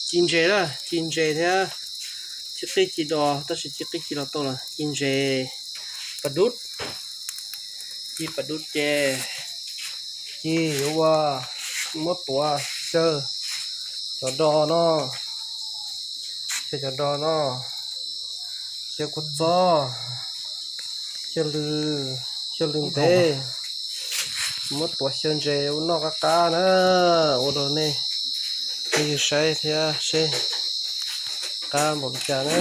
Ci ntses na, ci ntses thiab, ci qij ci do, tab sis ci qij ci los tau los ci ntses pas dub. Ci pas dub ces ci yuav ua, muab tuav xyaw cov do no, xyaw cov do no, xyaw kua txob, xyaw lws, xyaw lws ntev, muab tuav xyaw ntses ua noj qab qab na, ua rau nej, nej yug saib thiab seb qab npaum li cas na.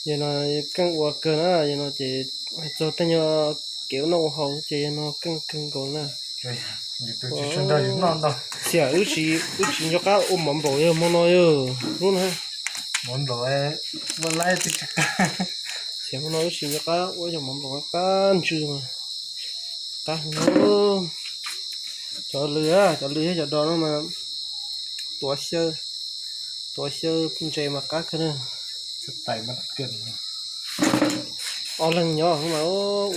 Yog no keej ua kawg na, yog no ces hais txog tej nyuag kev ua noj ua haus ces yog no keej kawg nkaus na. Xiam wb tsis nco qab ua mov nplaum yog hmo no yog hnub no. Xiam hmo no wb tsis nco qab ua yog mov nplaum qab ntsws mas qab heev. Cov lws, cov lws thiab cov do no mas tuav xyaw, tuav xyaw ntses mas qab kawg na. Ob leeg nyob mas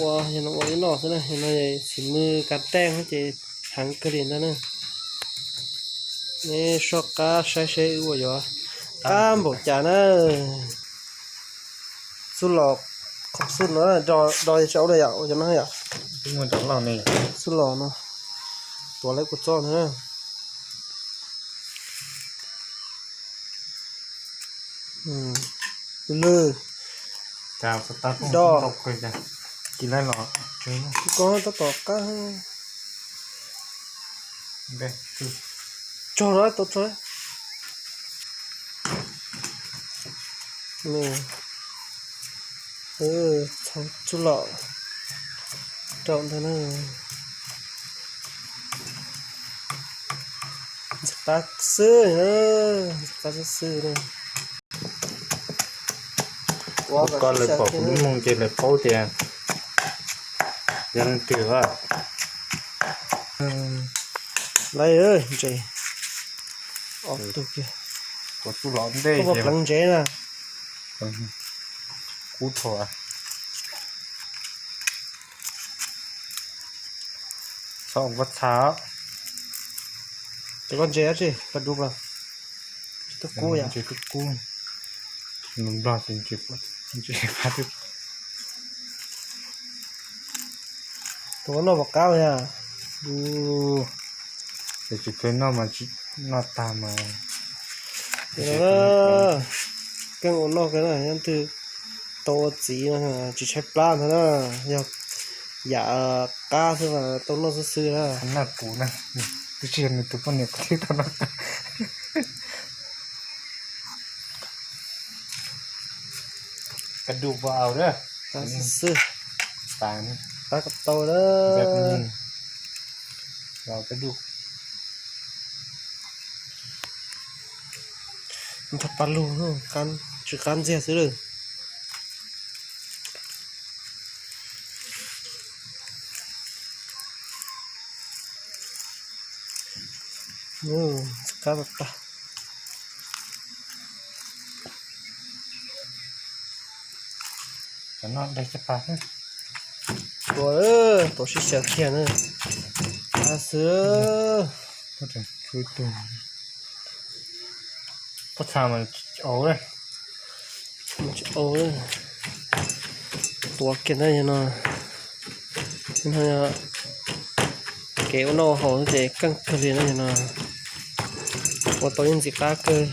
ua, yog no ua ib noj xwb na, yog no xim mws kav teej ces heev kawg li ntag na. Nej soj qab saib seb wb ua yuav qab npaum cas na. Xub los, qhov xub no do tsis ua li yom, ua cov no yom. Xub los no, tuav lawv kua txob no na. Lwj, do, koj tab tom qab, tsog na, tau tsog. Txhau tsuj lom rau ntag na. Ntxim qab xwb, ntxim qab xwb xwb na. Ua koj lawv pom kuv lub moos ces lawv paub tias yog leej twg. Lawv ntses ob tug kiag, koj pleev ntses na. Kub tho, txhob ua koj txha. Ces koj ntses dab tsi, pas dub los? Tsis tau kub yom? Nplog ces ntses, ntses pas dub. Tus noj puas qab yom? Ces tsis pheej noj mas tsis noj tag mas. Keej ua noj kawg na, yog twg tau ua txiv no tsis tshaib plab ntag na, yog yam qab xwb mas tau noj xwb xwb na. Noj kuv na, twb tsis yog nws tus poj niam kuv thiaj tau noj. Ka du pa au na. Qab xwb xwb. Qab ko tau na. Los ka du. Ntxhab pab lug, tsis qab ntxiag xwb lawm. Qab tag. Tuav, tuav sib xyaw kiag na. Qab xwb. Pob txha mas tsis au, tsis au. Tuav kiag ntawd yog no, kev ua noj ua haus ces keej kawg li na yog no. Ua tau yeej ntxim qab kawg,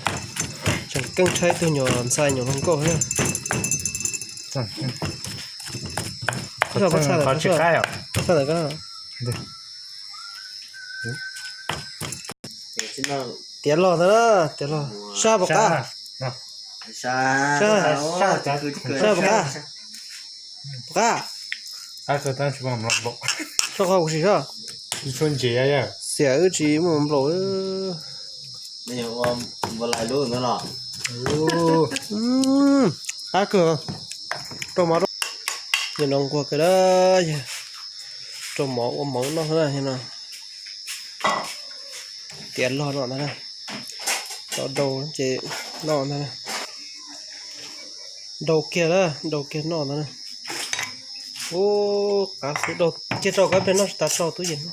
tseem keej tshaj ib tug nyuam ntxhais nyuam hluas nkauj thiab. Pob txha ntawm ko. Tiav los ntag na, tiav los sab puas qab? Sab, sab puas qab? Puas qab? Soj qhov kuv sim soj. Xiam wb tsis muaj nplaum. Qab kawg. Rau mov, yog no nquag kawg, rau mov ua mov noj na, yog no. Tiav los no ntag na, tau dau ces noj ntag na. Dau kiag na, dau kiag noj ntag na. Ub, qab xwb, dau kiag rau koj peb noj tsis tas sau tub yees na.